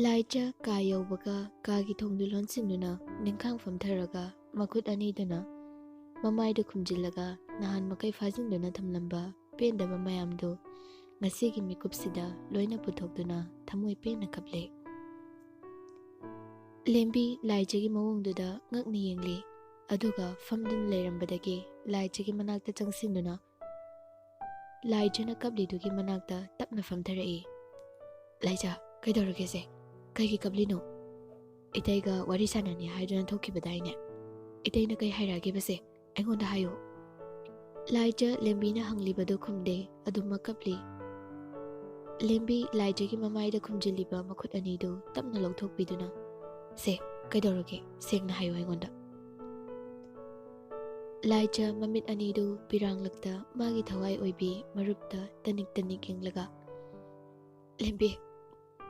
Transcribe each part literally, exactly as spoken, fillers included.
ꯂꯥꯏꯖ ꯀꯥ ꯌꯧꯕꯒ ꯀꯥꯒꯤ ꯊꯣꯡꯗꯨ ꯂꯣꯟꯁꯤꯟꯗꯨꯅ ꯅꯤꯡꯈꯥꯡ ꯐꯝꯊꯔꯒ ꯃꯈꯨꯠ ꯑꯅꯤꯗꯨꯅ ꯃꯃꯥꯏꯗ ꯈꯨꯝꯖꯤꯜꯂꯒ ꯅꯍꯥꯟ ꯃꯈꯩ ꯐꯥꯖꯤꯟꯗꯨꯅ ꯊꯝꯂꯝꯕ ꯄꯦꯟꯗꯕ ꯃꯌꯥꯝꯗꯨ ꯉꯁꯤꯒꯤ ꯃꯤꯀꯨꯞꯁꯤꯗ ꯂꯣꯏꯅ ꯄꯨꯊꯣꯛꯇꯨꯅ ꯊꯃꯣꯏ ꯄꯦꯟꯅ ꯀꯞꯂꯦ꯫ ꯂꯦꯝꯕꯤ ꯂꯥꯏꯖꯒꯤ ꯃꯑꯣꯡꯗꯨꯗ ꯉꯛꯅ ꯌꯦꯡꯂꯤ꯫ ꯑꯗꯨꯒ ꯐꯝꯗꯨꯅ ꯂꯩꯔꯝꯕꯗꯒꯤ ꯂꯥꯏꯖꯒꯤ ꯃꯅꯥꯛꯇ ꯆꯪꯁꯤꯟꯗꯨꯅ ꯂꯥꯏꯖꯅ ꯀꯞꯂꯤꯗꯨꯒꯤ ꯃꯅꯥꯛꯇ ꯇꯞꯅ ꯐꯝꯊꯔꯛꯏ꯫ "ꯂꯥꯏꯖ, ꯀꯩꯗꯧꯔꯒꯦꯁꯦ? ꯀꯩꯒꯤ ꯀꯞꯂꯤꯅꯣ? ꯏꯇꯩꯒ ꯋꯥꯔꯤ ꯁꯥꯟꯅꯅꯤ ꯍꯥꯏꯗꯨꯅ ꯊꯣꯛꯈꯤꯕꯗꯥꯏꯅꯦ? ꯏꯇꯩꯅ ꯀꯩ ꯍꯥꯏꯔꯛꯑꯒꯦꯕꯁꯦ? ꯑꯩꯉꯣꯟꯗ ꯍꯥꯏꯌꯨ꯫" ꯂꯥꯏꯖ ꯂꯦꯝꯕꯤꯅ ꯍꯪꯂꯤꯕꯗꯨ ꯈꯨꯝꯗꯦ, ꯑꯗꯨꯃꯛ ꯀꯞꯂꯤ꯫ ꯂꯦꯝꯕꯤ ꯂꯥꯏꯖꯒꯤ ꯃꯃꯥꯏꯗ ꯈꯨꯝꯖꯤꯜꯂꯤꯕ ꯃꯈꯨꯠ ꯑꯅꯤꯗꯨ ꯇꯞꯅ ꯂꯧꯊꯣꯛꯄꯤꯗꯨꯅ, "ꯁꯦ, ꯀꯩꯗꯧꯔꯒꯦ? ꯁꯦꯡꯅ ꯍꯥꯏꯌꯨ ꯑꯩꯉꯣꯟꯗ꯫" ꯂꯥꯏꯖ ꯃꯃꯤꯠ ꯑꯅꯤꯗꯨ ꯄꯤꯔꯥꯡꯂꯛꯇ ꯃꯥꯒꯤ ꯊꯋꯥꯏ ꯑꯣꯏꯕꯤ ꯃꯔꯨꯞꯇ ꯇꯅꯤꯛ ꯇꯅꯤꯛ ꯌꯦꯡꯂꯒ, "ꯂꯦꯝꯕꯤ,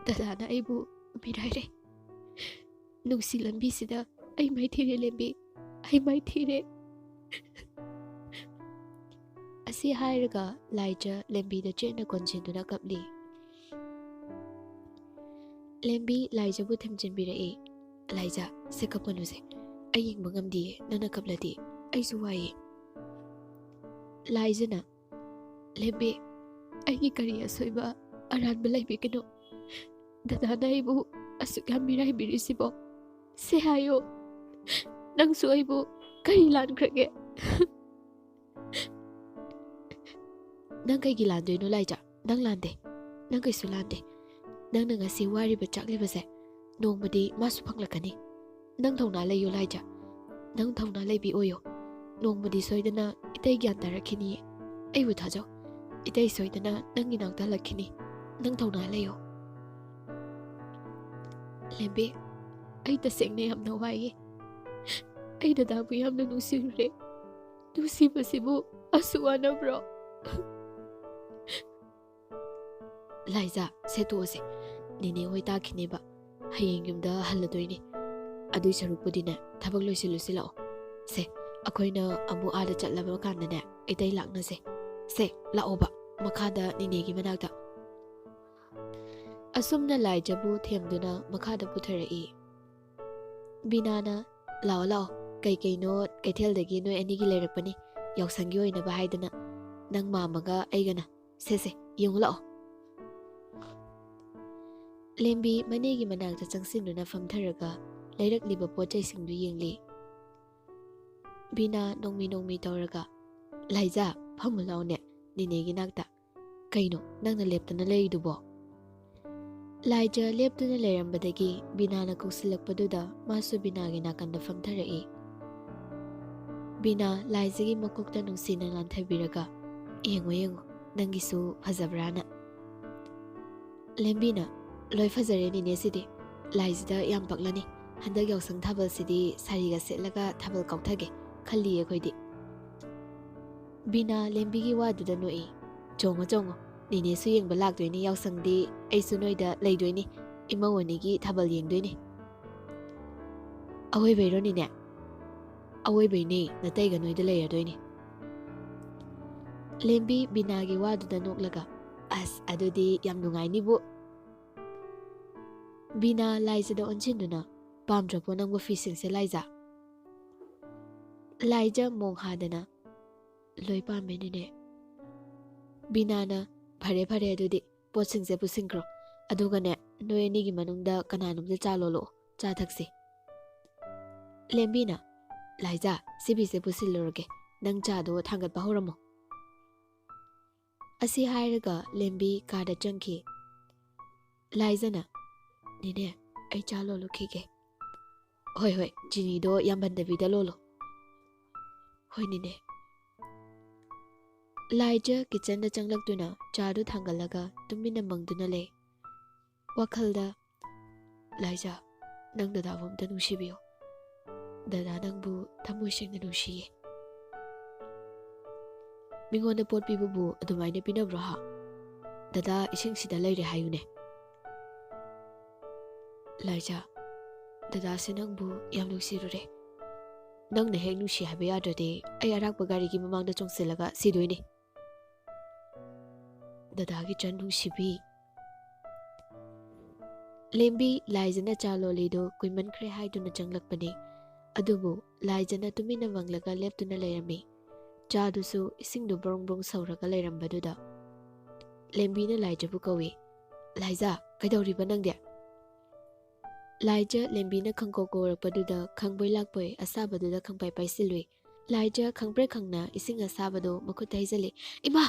ꯗꯗꯥꯅ ꯑꯩꯕꯨ ꯃꯤꯔꯥꯏꯔꯦ꯫ ꯅꯨꯡꯁꯤ ꯂꯝꯕꯤꯁꯤꯗ ꯑꯩ ꯃꯥꯏꯊꯤꯔꯦ ꯂꯦꯝꯕꯤ, ꯑꯩ ꯃꯥꯏꯊꯤꯔꯦ꯫" ꯑꯁꯤ ꯍꯥꯏꯔꯒ ꯂꯥꯏꯖ ꯂꯦꯝꯕꯤꯗ ꯆꯦꯠꯅ ꯀꯣꯟꯁꯤꯟꯗꯨꯅ ꯀꯞꯂꯤ꯫ ꯂꯦꯝꯕꯤ ꯂꯥꯏꯖꯕꯨ ꯊꯦꯝꯖꯤꯟꯕꯤꯔꯛꯏ꯫ "ꯂꯥꯏꯖ, ꯁꯦ ꯀꯞꯀꯅꯨꯁꯦ꯫ ꯑꯩ ꯌꯦꯡꯕ ꯉꯝꯗꯤꯌꯦ, ꯅꯪꯅ ꯀꯞꯂꯗꯤ꯫ ꯑꯩꯁꯨ ꯋꯥꯏꯌꯦ꯫" ꯂꯥꯏꯖꯅ, "ꯂꯦꯝꯕꯤ, ꯑꯩꯒꯤ ꯀꯔꯤ ꯑꯁꯣꯏꯕ ꯑꯔꯥꯟꯕ ꯂꯩꯕꯤꯒꯅꯣ? ꯗꯗꯥꯅ ꯑꯩꯕꯨ ꯑꯁꯨꯛ ꯌꯥꯝ ꯃꯤꯔꯥꯏꯕꯤꯔꯤꯁꯤꯕꯣ? ꯁꯦ ꯍꯥꯏꯌꯣ꯫ ꯅꯪꯁꯨ ꯑꯩꯕꯨ ꯀꯔꯤ ꯂꯥꯟꯈ꯭ꯔꯒꯦ?" "ꯅꯪ ꯀꯩꯒꯤ ꯂꯥꯟꯗꯣꯏꯅꯣ ꯂꯥꯏꯖ? ꯅꯪ ꯂꯥꯟꯗꯦ꯫ ꯅꯪ ꯀꯩꯁꯨ ꯂꯥꯟꯗꯦ꯫ ꯅꯪꯅ ꯉꯁꯤ ꯋꯥꯔꯤꯕ ꯆꯥꯛꯂꯤꯕꯁꯦ ꯅꯣꯡꯃꯗꯤ ꯃꯥꯁꯨ ꯐꯪꯂꯛꯀꯅꯤ꯫ ꯅꯪ ꯊꯧꯅꯥ ꯂꯩꯌꯨ ꯂꯥꯏꯖ꯫ ꯅꯪ ꯊꯧꯅꯥ ꯂꯩꯕꯤ ꯑꯣꯏꯌꯣ꯫ ꯅꯣꯡꯃꯗꯤ ꯁꯣꯏꯗꯅ ꯏꯇꯩ ꯒ꯭ꯌꯥꯟ ꯇꯥꯔꯛꯈꯤꯅꯤ꯫ ꯑꯩꯕꯨ ꯊꯥꯖꯧ꯫ ꯏꯇꯩ ꯁꯣꯏꯗꯅ ꯅꯪꯒꯤ ꯅꯥꯛꯇ ꯍꯜꯂꯛꯈꯤꯅꯤ꯫ ꯅꯪ ꯊꯧꯅꯥ ꯂꯩꯌꯣ꯫" "ꯂꯦꯝꯕꯤ, ꯑꯩ ꯇꯁꯦꯡꯅ ꯌꯥꯝꯅ ꯋꯥꯏꯌꯦ꯫ ꯑꯩ ꯗꯗꯥꯕꯨ ꯌꯥꯝꯅ ꯅꯨꯡꯁꯤꯔꯨꯔꯦ꯫ ꯅꯨꯡꯁꯤꯕꯁꯤꯕꯨ ꯑꯁꯨꯛ ꯋꯥꯅꯕ꯭ꯔꯣ?" "ꯂꯥꯏꯖ, ꯁꯦ ꯇꯣꯛꯑꯁꯦ꯫ ꯅꯦꯅꯦ ꯍꯣꯏ ꯇꯥꯈꯤꯅꯦꯕ꯫ ꯍꯌꯦꯡ ꯌꯨꯝꯗ ꯍꯜꯂꯗꯣꯏꯅꯤ꯫ ꯑꯗꯨꯏ ꯁꯔꯨꯛꯄꯨꯗꯤꯅꯦ, ꯊꯕꯛ ꯂꯣꯏꯁꯤꯜꯂꯨꯁꯤ ꯂꯥꯛꯑꯣ꯫ ꯁꯦ, ꯑꯩꯈꯣꯏꯅ ꯑꯃꯨꯛ ꯑꯥꯗ ꯆꯠꯂꯕ ꯀꯥꯟꯗꯅꯦ, ꯏꯇꯩ ꯂꯥꯛꯅꯁꯦ꯫ ꯁꯦ, ꯂꯥꯛꯑꯣꯕ, ꯃꯈꯥꯗ ꯅꯦꯅꯦꯒꯤ ꯃꯅꯥꯛꯇ꯫" ꯑꯁꯨꯝꯅ ꯂꯥꯏꯖꯕꯨ ꯊꯦꯝꯗꯨꯅ ꯃꯈꯥꯗ ꯄꯨꯊꯔꯛꯏ꯫ ꯕꯤꯅꯥꯅ, "ꯂꯥꯛꯑꯣ, ꯂꯥꯛꯑꯣ, ꯀꯩꯀꯩꯅꯣ ꯀꯩꯊꯦꯜꯗꯒꯤ ꯅꯣꯏ ꯑꯅꯤꯒꯤ ꯂꯩꯔꯛꯄꯅꯤ, ꯌꯥꯎꯁꯪꯒꯤ ꯑꯣꯏꯅꯕ ꯍꯥꯏꯗꯅ, ꯅꯪ ꯃꯥꯝꯃꯒ ꯑꯩꯒꯅ꯫ ꯁꯦ, ꯁꯦ, ꯌꯦꯡꯉꯨ ꯂꯥꯛꯑꯣ꯫" ꯂꯦꯝꯕꯤ ꯃꯅꯦꯒꯤ ꯃꯅꯥꯛꯇ ꯆꯪꯁꯤꯟꯗꯨꯅ ꯐꯝꯊꯔꯒ ꯂꯩꯔꯛꯂꯤꯕ ꯄꯣꯠ ꯆꯩꯁꯤꯡꯗꯨ ꯌꯦꯡꯂꯤ꯫ ꯕꯤꯅꯥ ꯅꯣꯡꯃꯤ ꯅꯣꯡꯃꯤ ꯇꯧꯔꯒ, "ꯂꯥꯏꯖꯥ, ꯐꯝꯃꯨ ꯂꯥꯎꯅꯦ, ꯅꯦꯅꯦꯒꯤ ꯅꯥꯛꯇ꯫ ꯀꯩꯅꯣ ꯅꯪꯅ ꯂꯦꯞꯇꯅ ꯂꯩꯔꯤꯗꯨꯕꯣ?" ꯂꯥꯏꯖ ꯂꯦꯞꯇꯨꯅ ꯂꯩꯔꯝꯕꯗꯒꯤ ꯕꯤꯅꯥꯅ ꯀꯧꯁꯤꯜꯂꯛꯄꯗꯨꯗ ꯃꯥꯁꯨ ꯕꯤꯅꯥꯒꯤ ꯅꯥꯀꯟꯗ ꯐꯝꯊꯔꯛꯏ꯫ ꯕꯤꯅꯥ ꯂꯥꯏꯖꯒꯤ ꯃꯀꯣꯛꯇ ꯅꯨꯡꯁꯤꯅ ꯂꯥꯟꯊꯕꯤꯔꯒ, "ꯌꯦꯡꯉꯣ, ꯌꯦꯡꯉꯣ, ꯅꯪꯒꯤꯁꯨ ꯐꯖꯕ꯭ꯔꯥꯅ꯫" ꯂꯦꯝꯕꯤꯅ, "ꯂꯣꯏ ꯐꯖꯔꯦ ꯅꯦꯅꯦ, ꯁꯤꯗꯤ꯫ ꯂꯥꯏꯖꯗ ꯌꯥꯝ ꯄꯛꯂꯅꯤ꯫ ꯍꯟꯗꯛ ꯌꯥꯎꯁꯪ ꯊꯥꯕꯜꯁꯤꯗꯤ ꯁꯥꯔꯤꯒ ꯁꯦꯠꯂꯒ ꯊꯥꯕꯜ ꯀꯥꯎꯊꯒꯦ ꯈꯜꯂꯤꯌꯦ ꯑꯩꯈꯣꯏꯗꯤ꯫" ꯕꯤꯅꯥ ꯂꯦꯝꯕꯤꯒꯤ ꯋꯥꯗꯨꯗ ꯅꯣꯛꯏ꯫ "ꯆꯣꯡꯉꯣ, ꯆꯣꯡꯉꯣ꯫ ꯅꯦꯅꯦꯁꯨ ꯌꯦꯡꯕ ꯂꯥꯛꯇꯣꯏꯅꯤ ꯌꯥꯎꯁꯪꯗꯤ꯫ ꯑꯩꯁꯨ ꯅꯣꯏꯗ ꯂꯩꯗꯣꯏꯅꯤ꯫ ꯏꯃꯧ ꯑꯅꯤꯒꯤ ꯊꯥꯕꯜ ꯌꯦꯡꯗꯣꯏꯅꯤ꯫" "ꯑꯋꯣꯏꯕꯩꯔꯣ ꯅꯦꯅꯦ?" "ꯑꯋꯣꯏꯕꯩꯅꯦ, ꯅꯇꯩꯒ ꯅꯣꯏꯗ ꯂꯩꯔꯗꯣꯏꯅꯤ꯫" ꯂꯦꯝꯕꯤ ꯕꯤꯅꯥꯒꯤ ꯋꯥꯗꯨꯗ ꯅꯣꯛꯂꯒ, "ꯑꯁ, ꯑꯗꯨꯗꯤ ꯌꯥꯝ ꯅꯨꯡꯉꯥꯏꯅꯤꯕꯨ꯫" ꯕꯤꯅꯥ ꯂꯥꯏꯖꯗ ꯑꯣꯟꯁꯤꯟꯗꯨꯅ, "ꯄꯥꯝꯗ꯭ꯔꯕꯣ ꯅꯪꯕꯨ ꯐꯤꯁꯤꯡꯁꯦ ꯂꯥꯏꯖ?" ꯂꯥꯏꯖ ꯃꯣꯡ ꯍꯥꯗꯅ, "ꯂꯣꯏ ꯄꯥꯝꯃꯦ ꯅꯦꯅꯦ꯫" ꯕꯤꯅꯥꯅ, "ꯐꯔꯦ, ꯐꯔꯦ, ꯑꯗꯨꯗꯤ ꯄꯣꯠꯁꯤꯡꯁꯦ ꯄꯨꯁꯤꯟꯈ꯭ꯔꯣ, ꯑꯗꯨꯒꯅꯦ, ꯅꯣꯏ ꯑꯅꯤꯒꯤ ꯃꯅꯨꯡꯗ ꯀꯅꯥꯅꯣꯝꯗ ꯆꯥ ꯂꯣꯜꯂꯛꯑꯣ, ꯆꯥ ꯊꯛꯁꯤ꯫" ꯂꯦꯝꯕꯤꯅ, "ꯂꯥꯏꯖꯥ, ꯁꯤ ꯐꯤꯁꯦ ꯄꯨꯁꯤꯜꯂꯨꯔꯒꯦ, ꯅꯪ ꯆꯥꯗꯣ ꯊꯥꯡꯒꯠꯄ ꯍꯧꯔꯝꯃꯣ꯫" ꯑꯁꯤ ꯍꯥꯏꯔꯒ ꯂꯦꯝꯕꯤ ꯀꯥꯗ ꯆꯪꯈꯤ꯫ ꯂꯥꯏꯖꯅ, "ꯅꯦꯅꯦ, ꯑꯩ ꯆꯥ ꯂꯣꯜꯂꯨꯈꯤꯒꯦ꯫" "ꯍꯣꯏ, ꯍꯣꯏ, ꯆꯤꯅꯤꯗꯣ ꯌꯥꯝꯍꯟꯗꯕꯤꯗ ꯂꯣꯜꯂꯣ꯫" "ꯍꯣꯏ, ꯅꯦꯅꯦ꯫" ꯂꯥꯏꯖ ꯀꯤꯠꯆꯟꯗ ꯆꯪꯂꯛꯇꯨꯅ ꯆꯥꯗꯨ ꯊꯥꯡꯒꯠꯂꯒ ꯇꯨꯃꯤꯟꯅ ꯃꯪꯗꯨꯅ ꯂꯩ꯫ ꯋꯥꯈꯜꯗ, "ꯂꯥꯏꯖ, ꯅꯪ ꯗꯗꯥꯕꯨ ꯑꯝꯇ ꯅꯨꯡꯁꯤꯕꯤꯌꯨ꯫ ꯗꯗꯥ ꯅꯪꯕꯨ ꯊꯃꯣꯏ ꯁꯦꯡꯅ ꯅꯨꯡꯁꯤꯌꯦ꯫" "ꯃꯤꯉꯣꯟꯗ ꯄꯣꯠ ꯄꯤꯕꯕꯨ ꯑꯗꯨꯃꯥꯏꯅ ꯄꯤꯅꯕ꯭ꯔꯣ ꯍꯥ? ꯗꯗꯥ ꯏꯁꯤꯡꯁꯤꯗ ꯂꯩꯔꯦ ꯍꯥꯏꯌꯨꯅꯦ꯫" "ꯂꯥꯏꯖ, ꯗꯗꯥꯁꯦ ꯅꯪꯕꯨ ꯌꯥꯝ ꯅꯨꯡꯁꯤꯔꯨꯔꯦ꯫ ꯅꯪꯅ ꯍꯦꯛ ꯅꯨꯡꯁꯤ ꯍꯥꯏꯕ ꯌꯥꯗ꯭ꯔꯗꯤ ꯑꯩ ꯑꯔꯥꯛꯄ ꯒꯥꯔꯤꯒꯤ ꯃꯃꯥꯡꯗ ꯆꯣꯡꯁꯤꯜꯂꯒ ꯁꯤꯗꯣꯏꯅꯦ꯫" "ꯗꯗꯥꯒꯤ ꯆꯟ ꯅꯨꯡꯁꯤꯕꯤ꯫" ꯂꯦꯝꯕꯤ ꯂꯥꯏꯖꯅ ꯆꯥ ꯂꯣꯜꯂꯤꯗꯨ ꯀꯨꯏꯃꯟꯈ꯭ꯔꯦ ꯍꯥꯏꯗꯨꯅ ꯆꯪꯂꯛꯄꯅꯤ꯫ ꯑꯗꯨꯕꯨ ꯂꯥꯏꯖꯅ ꯇꯨꯃꯤꯟꯅ ꯃꯪꯂꯒ ꯂꯦꯞꯇꯨꯅ ꯂꯩꯔꯝꯃꯤ꯫ ꯆꯥꯗꯨꯁꯨ ꯏꯁꯤꯡꯗꯨ ꯕ꯭ꯔꯣꯡ ꯕ꯭ꯔꯣꯡ ꯁꯧꯔꯒ ꯂꯩꯔꯝꯕꯗꯨꯗ ꯂꯦꯝꯕꯤꯅ ꯂꯥꯏꯖꯕꯨ ꯀꯧꯏ꯫ "ꯂꯥꯏꯖ, ꯀꯩꯗꯧꯔꯤꯕ ꯅꯪꯗꯤ?" ꯂꯥꯏꯖ ꯂꯦꯝꯕꯤꯅ ꯈꯪꯀꯧ ꯀꯧꯔꯛꯄꯗꯨꯗ ꯈꯪꯕꯣꯏ ꯂꯥꯛꯄꯣꯏ ꯑꯁꯥꯕꯗꯨꯗ ꯈꯪꯄꯥꯏ ꯄꯥꯏꯁꯤꯜꯂꯨꯏ꯫ ꯂꯥꯏꯖ ꯈꯪꯄ꯭ꯔꯦꯛ ꯈꯪꯅ ꯏꯁꯤꯡ ꯑꯁꯥꯕꯗꯨ ꯃꯈꯨꯠꯇ ꯍꯩꯖꯤꯜꯂꯤ꯫ "ꯏꯃꯥ!"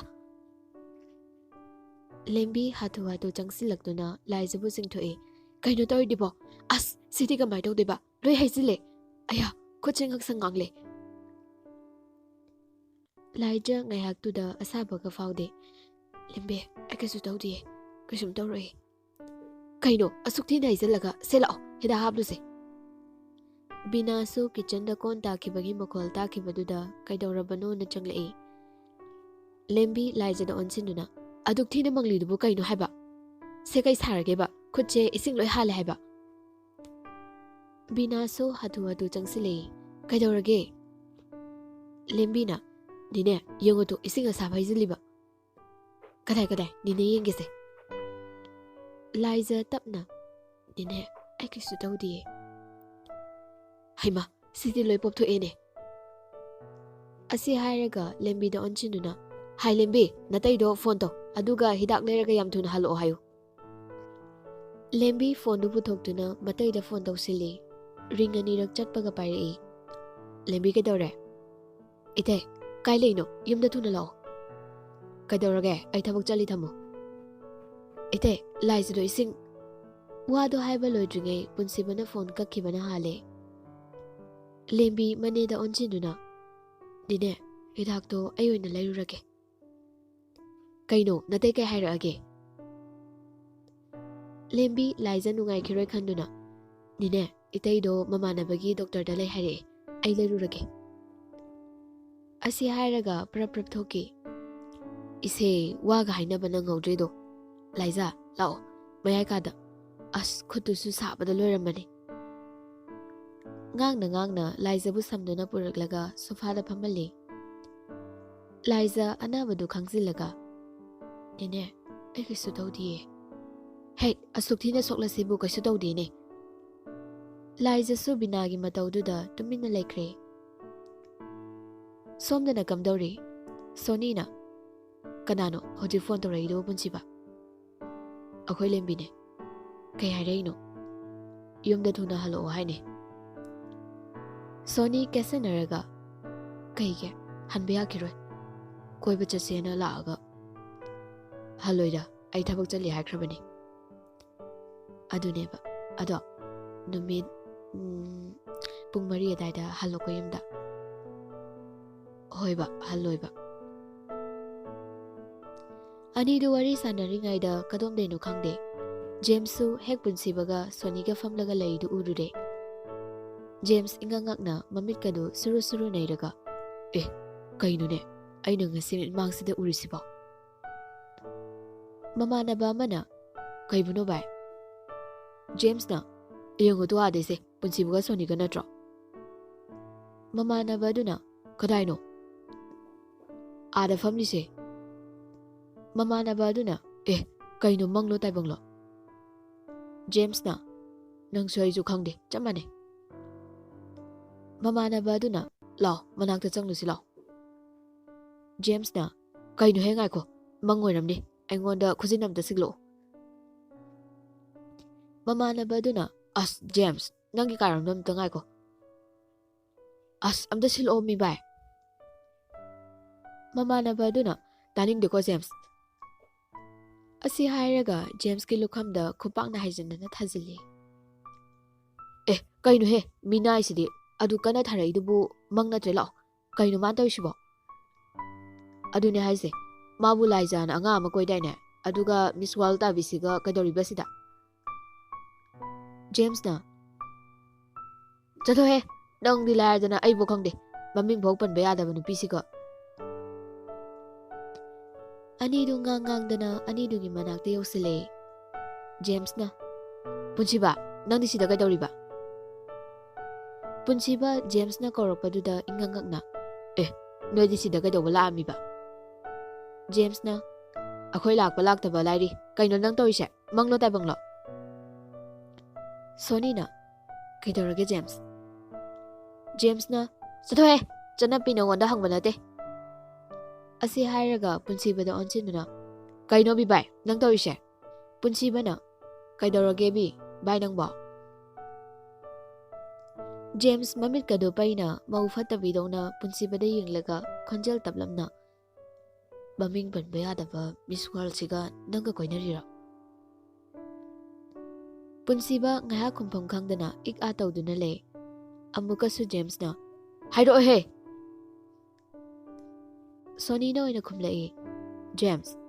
ꯂꯦꯝꯕꯤ ꯍꯥꯊꯨ ꯍꯥꯊꯨ ꯆꯪꯁꯤꯜꯂꯛꯇꯨꯅ ꯂꯥꯏꯖꯕꯨ ꯆꯤꯡꯊꯣꯛꯏ꯫ "ꯀꯩꯅꯣ ꯇꯧꯔꯤꯗꯨꯕꯣ? ꯑꯁ, ꯁꯤꯗꯤ ꯀꯃꯥꯏ ꯇꯧꯗꯣꯏꯕ? ꯂꯣꯏ ꯍꯩꯖꯤꯜꯂꯦ꯫ ꯑꯌꯥ, ꯈꯨꯠꯁꯦ ꯉꯛꯁꯪ ꯉꯥꯡꯂꯦ꯫" ꯂꯥꯏꯖ ꯉꯥꯏꯍꯥꯛꯇꯨꯗ ꯑꯁꯥꯕꯒ ꯐꯥꯎꯗꯦ꯫ "ꯂꯦꯝꯕꯤ, ꯑꯩ ꯀꯩꯁꯨ ꯇꯧꯗꯤꯌꯦ, ꯀꯩꯁꯨꯝ ꯇꯧꯔꯣꯏꯌꯦ꯫" "ꯀꯩꯅꯣ ꯑꯁꯨꯛ ꯊꯤꯅ ꯍꯩꯖꯤꯜꯂꯒ? ꯁꯦ ꯂꯥꯛꯑꯣ, ꯍꯤꯗꯥꯛ ꯍꯥꯞꯂꯨꯁꯦ꯫" ꯕꯤꯅꯥꯁꯨ ꯀꯤꯆꯟꯗ ꯀꯣꯟ ꯇꯥꯈꯤꯕꯒꯤ ꯃꯈꯣꯜ ꯇꯥꯈꯤꯕꯗꯨꯗ ꯀꯩꯗꯧꯔꯕꯅꯣꯅ ꯆꯪꯂꯛꯏ꯫ ꯂꯦꯝꯕꯤ ꯂꯥꯏꯖꯗ ꯑꯣꯟꯁꯤꯟꯗꯨꯅ, "ꯑꯗꯨꯛ ꯊꯤꯅ ꯃꯪꯂꯤꯗꯨꯕꯨ ꯀꯩꯅꯣ ꯍꯥꯏꯕ? ꯁꯦ, ꯀꯩ ꯁꯥꯔꯒꯦꯕ? ꯈꯨꯠꯁꯦ ꯏꯁꯤꯡ ꯂꯣꯏ ꯍꯥꯜꯂꯦ ꯍꯥꯏꯕ꯫" ꯕꯤꯅꯥꯁꯨ ꯍꯥꯊꯨ ꯍꯥꯊꯨ ꯆꯪꯁꯤꯜꯂꯛꯏ꯫ "ꯀꯩꯗꯧꯔꯒꯦ?" ꯂꯦꯝꯕꯤꯅ, "ꯅꯦꯅꯦ, ꯌꯦꯡꯉꯨ ꯇꯨ, ꯏꯁꯤꯡ ꯑꯁꯥꯕ ꯍꯩꯖꯤꯜꯂꯤꯕ꯫" "ꯀꯗꯥꯏ, ꯀꯗꯥꯏ? ꯅꯦꯅꯦ ꯌꯦꯡꯒꯦꯁꯦ꯫" ꯂꯥꯏꯖ ꯇꯞꯅ, "ꯅꯦꯅꯦ, ꯑꯩ ꯀꯩꯁꯨ ꯇꯧꯗꯤꯌꯦ꯫" "ꯍꯩꯃꯥ, ꯁꯤꯗꯤ ꯂꯣꯏ ꯄꯣꯞꯊꯣꯛꯑꯦꯅꯦ꯫" ꯑꯁꯤ ꯍꯥꯏꯔꯒ ꯂꯦꯝꯕꯤꯗ ꯑꯣꯟꯁꯤꯟꯗꯨꯅ, "ꯍꯥꯏ ꯂꯦꯝꯕꯤ, ꯅꯇꯩꯗꯣ ꯐꯣꯟ ꯇꯧ, ꯑꯗꯨꯒ ꯍꯤꯗꯥꯛ ꯂꯩꯔꯒ ꯌꯥꯝ ꯊꯨꯅ ꯍꯜꯂꯛꯑꯣ ꯍꯥꯏꯌꯨ꯫" ꯂꯦꯝꯕꯤ ꯐꯣꯟꯗꯨ ꯄꯨꯊꯣꯛꯇꯨꯅ ꯃꯇꯩꯗ ꯐꯣꯟ ꯇꯧꯁꯤꯜꯂꯤ꯫ ꯔꯤꯡ ꯑꯅꯤꯔꯛ ꯆꯠꯄꯒ ꯄꯥꯏꯔꯛꯏ꯫ "ꯂꯦꯝꯕꯤ, ꯀꯩꯗꯧꯔꯦ?" "ꯏꯇꯩ, ꯀꯥꯏ ꯂꯩꯅꯣ? ꯌꯨꯝꯗ ꯊꯨꯅ ꯂꯥꯛꯑꯣ꯫" "ꯀꯩꯗꯧꯔꯒꯦ? ꯑꯩ ꯊꯕꯛ ꯆꯠꯂꯤ, ꯊꯝꯃꯣ꯫" "ꯏꯇꯩ, ꯂꯥꯏꯖꯗꯣ ꯏꯁꯤꯡ꯫" ꯋꯥꯗꯣ ꯍꯥꯏꯕ ꯂꯣꯏꯗ꯭ꯔꯤꯉꯩ ꯄꯨꯟꯁꯤꯕꯅ ꯐꯣꯟ ꯀꯛꯈꯤꯕꯅ ꯍꯥꯜꯂꯦ꯫ ꯂꯦꯝꯕꯤ ꯃꯅꯦꯗ ꯑꯣꯟꯁꯤꯟꯗꯨꯅ, "ꯅꯦꯅꯦ, ꯍꯤꯗꯥꯛꯇꯣ ꯑꯩ ꯑꯣꯏꯅ ꯂꯩꯔꯨꯔꯒꯦ꯫" "ꯀꯩꯅꯣ, ꯅꯇꯩ ꯀꯩ ꯍꯥꯏꯔꯛꯑꯒꯦ?" ꯂꯦꯝꯕꯤ ꯂꯥꯏꯖ ꯅꯨꯡꯉꯥꯏꯈꯤꯔꯣꯏ ꯈꯟꯗꯨꯅ, "ꯅꯦꯅꯦ, ꯏꯇꯩꯗꯣ ꯃꯃꯥꯟꯅꯕꯒꯤ ꯗꯣꯛꯇꯔꯗ ꯂꯩ ꯍꯥꯏꯔꯛꯑꯦ, ꯑꯩ ꯂꯩꯔꯨꯔꯒꯦ꯫" ꯑꯁꯤ ꯍꯥꯏꯔꯒ ꯄ꯭ꯔꯞ ꯄ꯭ꯔꯞ ꯊꯣꯛꯈꯤ꯫ "ꯏꯁꯦ, ꯋꯥꯒ ꯍꯥꯏꯅꯕ ꯅꯪꯍꯧꯗ꯭ꯔꯦꯗꯣ꯫ ꯂꯥꯏꯖ, ꯂꯥꯛꯑꯣ, ꯃꯌꯥꯏ ꯀꯥꯗ꯫ ꯑꯁ, ꯈꯨꯠꯇꯨꯁꯨ ꯁꯥꯕꯗ ꯂꯣꯏꯔꯝꯃꯅꯤ꯫" ꯉꯥꯡꯅ ꯉꯥꯡꯅ ꯂꯥꯏꯖꯕꯨ ꯁꯝꯗꯨꯅ ꯄꯨꯔꯛꯂꯒ ꯁꯣꯐꯥꯗ ꯐꯝꯍꯜꯂꯤ꯫ ꯂꯥꯏꯖ ꯑꯅꯥꯕꯗꯨ ꯈꯥꯡꯖꯤꯜꯂꯒ, "ꯅꯦꯅꯦ, ꯑꯩ ꯀꯩꯁꯨ ꯇꯧꯗꯤꯌꯦ꯫" "ꯍꯦꯛ, ꯑꯁꯨꯛ ꯊꯤꯅ ꯁꯣꯛꯂꯁꯤꯕꯨ ꯀꯩꯁꯨ ꯇꯧꯗꯦꯅꯦ"꯫ ꯂꯥꯏꯖꯁꯨ ꯕꯤꯅꯥꯒꯤ ꯃꯇꯧꯗꯨꯗ ꯇꯨꯃꯤꯟꯅ ꯂꯩꯈ꯭ꯔꯦ꯫ "ꯁꯣꯝꯗꯅ ꯀꯝꯗꯧꯔꯤ?" ꯁꯣꯅꯤꯅ꯫ "ꯀꯅꯥꯅꯣ ꯍꯧꯖꯤꯛ ꯐꯣꯟ ꯇꯧꯔꯛꯏꯗꯨꯕꯨ, ꯄꯨꯟꯁꯤꯕ?" "ꯑꯩꯈꯣꯏ ꯂꯦꯝꯕꯤꯅꯦ"꯫ "ꯀꯩ ꯍꯥꯏꯔꯛꯏꯅꯣ?" "ꯌꯨꯝꯗ ꯊꯨꯅ ꯍꯜꯂꯛꯑꯣ ꯍꯥꯏꯅꯦ"꯫ ꯁꯣꯅꯤ ꯀꯦꯠꯁꯟꯅꯔꯒ, "ꯀꯩꯒꯤ? ꯍꯟꯕ ꯌꯥꯈꯤꯔꯣꯏ꯫ ꯀꯣꯏꯕ ꯆꯠꯁꯦꯅ ꯂꯥꯛꯑꯒ"꯫ "ꯍꯜꯂꯣꯏꯗ, ꯑꯩ ꯊꯕꯛ ꯆꯠꯂꯤ ꯍꯥꯏꯈ꯭ꯔꯕꯅꯤ"꯫ ꯑꯗꯨꯅꯦꯕ꯫ "ꯑꯗꯣ ꯅꯨꯃꯤꯠ, ꯎꯝ, ꯄꯨꯡ ꯃꯔꯤ ꯑꯗꯥꯏꯗ ꯍꯜꯂꯣꯀꯣ ꯌꯨꯝꯗ"꯫ "ꯍꯣꯏꯕ, ꯍꯜꯂꯣꯏꯕ"꯫ ꯑꯅꯤꯗꯨ ꯋꯥꯔꯤ ꯁꯥꯟꯅꯔꯤꯉꯩꯗ ꯀꯗꯣꯝꯗꯩꯅꯣ ꯈꯪꯗꯦ, ꯖꯦꯝꯁꯁꯨ ꯍꯦꯛ ꯄꯨꯟꯁꯤꯕꯒ ꯁꯣꯅꯤꯒ ꯐꯝꯂꯒ ꯂꯩꯗꯨ ꯎꯔꯨꯔꯦ꯫ ꯖꯦꯝꯁ ꯏꯉꯛ ꯉꯛꯅ ꯃꯃꯤꯠꯀꯗꯨ ꯁꯨꯔꯨ ꯁꯨꯔꯨ ꯅꯩꯔꯒ, "ꯑꯦ, ꯀꯩꯅꯣꯅꯦ ꯑꯩꯅ ꯉꯁꯤ ꯃꯤꯠꯃꯥꯡꯁꯤꯗ ꯎꯔꯤꯁꯤꯕꯣ?" ꯃꯃꯥꯟꯅꯕ ꯑꯃꯅ, "ꯀꯩꯕꯨꯅꯣ ꯚꯥꯏ?" ꯖꯦꯝꯁꯅ, "ꯌꯦꯡꯉꯨ ꯇꯨ ꯑꯥꯗꯩꯁꯦ, ꯄꯨꯟꯁꯤꯕꯒ ꯁꯣꯅꯤꯒ ꯅꯠꯇ꯭ꯔꯣ?" ꯃꯃꯥꯟꯅꯕ ꯑꯗꯨꯅ, "ꯀꯗꯥꯏꯅꯣ?" "ꯑꯥꯗ ꯐꯝꯂꯤꯁꯦ"꯫ ꯃꯃꯥꯟꯅꯕ ꯑꯗꯨꯅ, "ꯑꯦ, ꯀꯩꯅꯣ ꯃꯪꯂꯣ ꯇꯥꯏꯕꯪꯂꯣ?" ꯖꯦꯝꯁꯅ, "ꯅꯪꯁꯨ ꯑꯩꯁꯨ ꯈꯪꯗꯦ, ꯆꯞ ꯃꯥꯟꯅꯩ"꯫ ꯃꯃꯥꯟꯅꯕ ꯑꯗꯨꯅ, "ꯂꯥꯎ, ꯃꯅꯥꯛꯇ ꯆꯪꯂꯨꯁꯤ ꯂꯥꯎ"꯫ ꯖꯦꯝꯁꯅ, "ꯀꯩꯅꯣꯍꯦ, ꯉꯥꯏꯈꯣ, ꯃꯪ ꯑꯣꯏꯔꯝꯅꯤ, ꯑꯩꯉꯣꯟꯗ ꯈꯨꯖꯤꯟ ꯑꯝꯇ ꯁꯤꯛꯂꯛꯑꯣ"꯫ ꯃꯃꯥꯟꯅꯕ ꯑꯗꯨꯅ, "ꯑꯁ, ꯖꯦꯝꯁ, ꯅꯪꯒꯤ ꯀꯥꯔꯣꯝꯗ ꯑꯝꯇ ꯉꯥꯏꯈꯣ꯫ ꯑꯁ, ꯑꯝꯇ ꯁꯤꯜꯂꯛꯑꯣ ꯃꯤ ꯚꯥꯏ"꯫ ꯃꯃꯥꯟꯅꯕ ꯑꯗꯨꯅ, "ꯇꯥꯅꯤꯡꯗꯦꯀꯣ ꯖꯦꯝꯁ"꯫ ꯑꯁꯤ ꯍꯥꯏꯔꯒ ꯖꯦꯝꯁꯀꯤ ꯂꯨꯈꯝꯗ ꯈꯨꯄꯥꯛꯅ ꯍꯥꯏꯖꯤꯟꯅꯅ ꯊꯥꯖꯤꯜꯂꯤ꯫ "ꯑꯦ, ꯀꯩꯅꯣꯍꯦ, ꯃꯤꯅꯥꯏꯁꯤꯗꯤ! ꯑꯗꯨ ꯀꯟꯅ ꯊꯥꯔꯛꯏꯗꯨꯕꯨ ꯃꯪ ꯅꯠꯇ꯭ꯔꯦ? ꯂꯥꯛꯑꯣ, ꯀꯩꯅꯣ ꯃꯥꯅ ꯇꯧꯔꯤꯁꯤꯕꯣ?" "ꯑꯗꯨꯅꯦ ꯍꯥꯏꯁꯦ, ꯃꯥꯕꯨ ꯂꯥꯏꯖꯥꯅ ꯑꯉꯥꯡ ꯑꯃ ꯀꯣꯏꯗꯥꯏꯅꯦ? ꯑꯗꯨꯒ ꯃꯤꯁ ꯋꯥꯔꯜ ꯇꯥꯕꯤꯁꯤꯒ ꯀꯩꯗꯧꯔꯤꯕ ꯁꯤꯗ?" ꯖꯦꯝꯁꯅ, "ꯆꯠꯊꯣꯛꯍꯦ, ꯅꯪꯗꯤ ꯂꯥꯏꯔꯗꯅ ꯑꯩꯕꯨ ꯈꯪꯗꯦ, ꯃꯃꯤꯡ ꯐꯥꯎ ꯄꯟꯕ ꯌꯥꯗꯕ ꯅꯨꯄꯤꯁꯤꯒ"꯫ ꯑꯅꯤꯗꯨ ꯉꯥꯡ ꯉꯥꯡꯗꯅ ꯑꯅꯤꯗꯨꯒꯤ ꯃꯅꯥꯛꯇ ꯌꯧꯁꯤꯜꯂꯛꯑꯦ꯫ ꯖꯦꯝꯁꯅ, "ꯄꯨꯟꯁꯤꯕ, ꯅꯪꯗꯤ ꯁꯤꯗ ꯀꯩꯗꯧꯔꯤꯕ?" ꯄꯨꯟꯁꯤꯕ ꯖꯦꯝꯁꯅ ꯀꯧꯔꯛꯄꯗꯨꯗ ꯏꯉꯛ ꯉꯛꯅ, "ꯑꯦ, ꯅꯣꯏꯗꯤ ꯁꯤꯗ ꯀꯩꯗꯧꯕ ꯂꯥꯛꯑꯝꯃꯤꯕ?" ꯖꯦꯝꯁꯅ, ꯑꯩꯈꯣꯏ ꯂꯥꯛꯄ ꯂꯥꯛꯇꯕ ꯂꯥꯏꯔꯤ꯫ ꯀꯩꯅꯣ ꯅꯪ ꯇꯧꯔꯤꯁꯦ? ꯃꯪꯂꯣ ꯇꯥꯏꯕꯪꯂꯣ? ꯁꯣꯅꯤꯅ, "ꯀꯩꯗꯧꯔꯒꯦ ꯖꯦꯝꯁ?" ꯖꯦꯝꯁꯅ, "ꯆꯠꯊꯣꯛꯍꯦ! ꯆꯠꯅꯞꯄꯤ ꯅꯉꯣꯟꯗ ꯍꯪꯕ ꯅꯠꯇꯦ!" ꯑꯁꯤ ꯍꯥꯏꯔꯒ ꯄꯨꯟꯁꯤꯕꯗ ꯑꯣꯟꯁꯤꯟꯗꯨꯅ, "ꯀꯩꯅꯣ ꯕꯤ ꯚꯥꯏ, ꯅꯪ ꯇꯧꯔꯤꯁꯦ?" ꯄꯨꯟꯁꯤꯕꯅ, "ꯀꯩꯗꯧꯔꯒꯦ ꯕꯤ, ꯚꯥꯏ ꯅꯪꯕꯣ?" ꯖꯦꯝꯁ ꯃꯃꯤꯠꯀꯗꯨ ꯄꯩꯅ ꯃꯧ ꯐꯠꯇꯕꯤꯗꯧꯅ ꯄꯨꯟꯁꯤꯕꯗ ꯌꯦꯡꯂꯒ ꯈꯣꯟꯖꯦꯜ ꯇꯞꯂꯞꯅ, "ꯃꯃꯤꯡ ꯄꯟꯕ ꯌꯥꯗꯕ ꯃꯤꯁ ꯋꯥꯔꯜꯁꯤꯒ ꯅꯪꯒ ꯀꯣꯏꯅꯔꯤꯔꯣ?" ꯄꯨꯟꯁꯤꯕ ꯉꯥꯏꯍꯥꯛ ꯈꯨꯝꯐꯝ ꯈꯪꯗꯅ ꯏꯛ ꯑꯥ ꯇꯧꯗꯨꯅ ꯂꯩ꯫ ꯑꯃꯨꯛꯀꯁꯨ ꯖꯦꯝꯁꯅ, "ꯍꯥꯏꯔꯛꯑꯣꯍꯦ!" ꯁꯣꯅꯤꯅ ꯑꯣꯏꯅ ꯈꯨꯝꯂꯛꯏ, "ꯖꯦꯝꯁ,